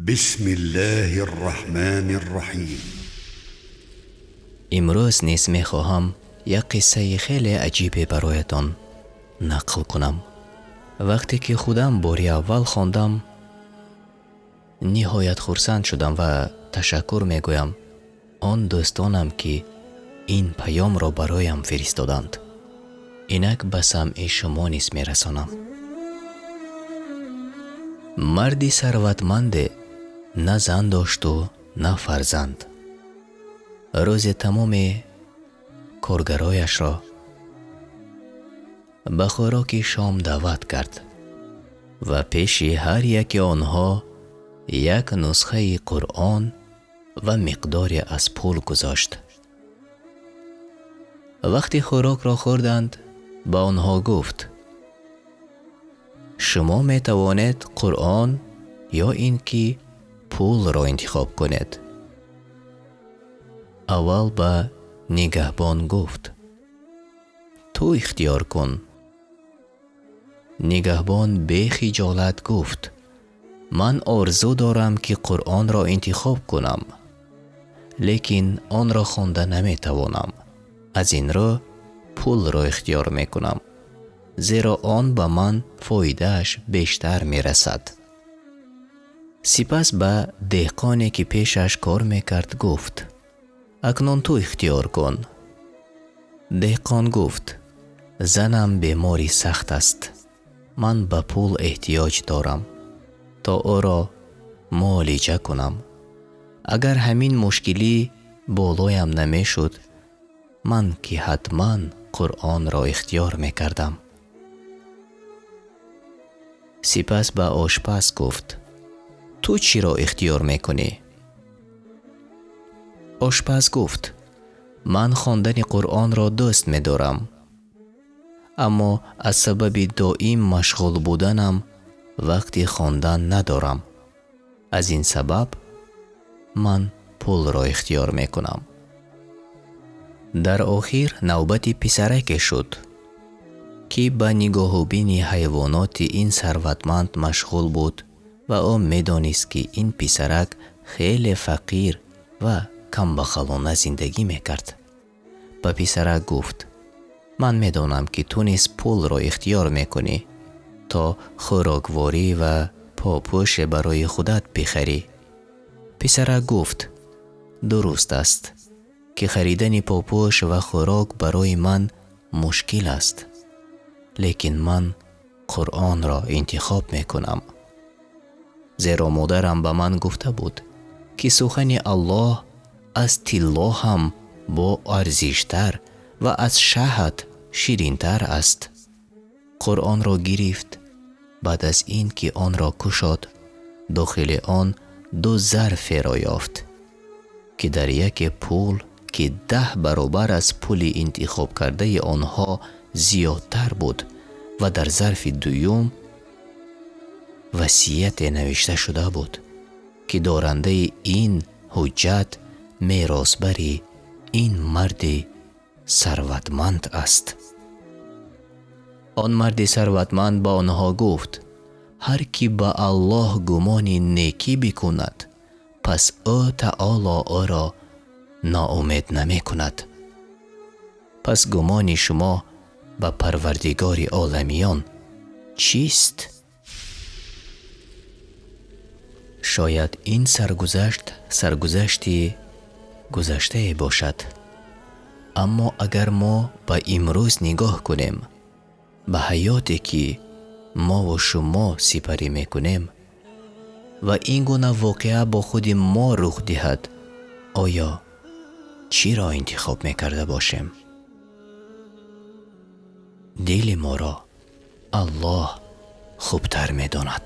بسم الله الرحمن الرحيم. Имрӯз низ мехоҳам як қиссаи хеле аҷибе бароятон нақл кунам. Вақте ки худам бори аввал хондам, ниҳоят хурсанд шудам ва ташаккур мегӯям он дӯстонам, ки ин паёмро бароям фиристоданд. Инак ба самъи шумо низ мерасонам. Марди сарватманде на зан дошту на фарзанд. Рӯзе тамоми коргарояшро ба хӯроки шом даъват кард ва пеши ҳар яки онҳо як нусхаи Қуръон ва миқдоре аз пул гузошт. Вақте хӯрокро хӯрданд, ба онҳо гуфт: шумо метавонед Қуръон ё ин ки пулро интихоб кунед. Аввал ба нигаҳбон гуфт: ту ихтиёр кун. Нигаҳбон бехиҷолат гуфт: ман орзу дорам, ки Қуръонро интихоб кунам, лекин онро хонда наметавонам. Аз ин рӯ пулро ихтиёр мекунам, зеро он ба ман фоидааш бештар мерасад. Сипас ба деҳқоне, ки пешаш кор мекард, гуфт: акнун ту ихтиёр кун. Деҳқон гуфт: занам бемори сахт аст, ман ба пул эҳтиёҷ дорам, то ӯро муолиҷа кунам. Агар ҳамин мушкилӣ болоям намешуд, ман ки ҳатман Қуръонро ихтиёр мекардам. Сипас ба ошпаз гуфт: ту чиро ихтиёр мекунӣ? Ошпаз гуфт: ман хондани Қуръонро дӯст медорам, аммо аз сабаби доим машғул буданам вақти хондан надорам. Аз ин сабаб ман пулро ихтиёр мекунам. Дар охир навбати писараке шуд, ки ба нигоҳубини ҳайвоноти ин сарватманд машғул буд ва ӯ медонист, ки ин писарак хеле фақир ва камбағалона зиндагӣ мекард. Ба писарак гуфт: ман медонам, ки ту низ пулро ихтиёр мекунӣ, то хӯрокворӣ ва попӯше барои худат бихарӣ. Писарак гуфт: дуруст аст, ки харидани попӯш ва хӯрок барои ман мушкил аст, лекин ман Қуръонро интихоб мекунам, зеро модарам ба ман гуфта буд, ки сухани Аллоҳ аз тилло ҳам боарзиштар ва аз шаҳд ширинтар аст. Қуръонро гирифт. Баъд аз ин ки онро кушод, дохили он ду зарферо ёфт, ки дар яке пул, ки 10 баробар аз пули интихобкардаи онҳо зиёдтар буд, ва дар зарфи дуюм васияте навишта шуда буд, ки дорандаи ин ҳуҷҷат меросбари ин марди сарватманд аст. Он марди сарватманд ба онҳо гуфт: ҳар ки ба Аллоҳ гумони некӣ бикунад, пас ӯ таоло ӯро ноумед намекунад. Пас гумони шумо ба Парвардигори оламиён чист? Шояд ин саргузашт саргузашти гузаштае бошад, аммо агар мо ба имрӯз нигоҳ кунем, ба ҳаёте ки мо ва шумо сипарӣ мекунем ва ин гуна воқеа бо худи мо рух диҳад, оё чиро интихоб мекарда бошем? Дили моро Аллоҳ хубтар медонад.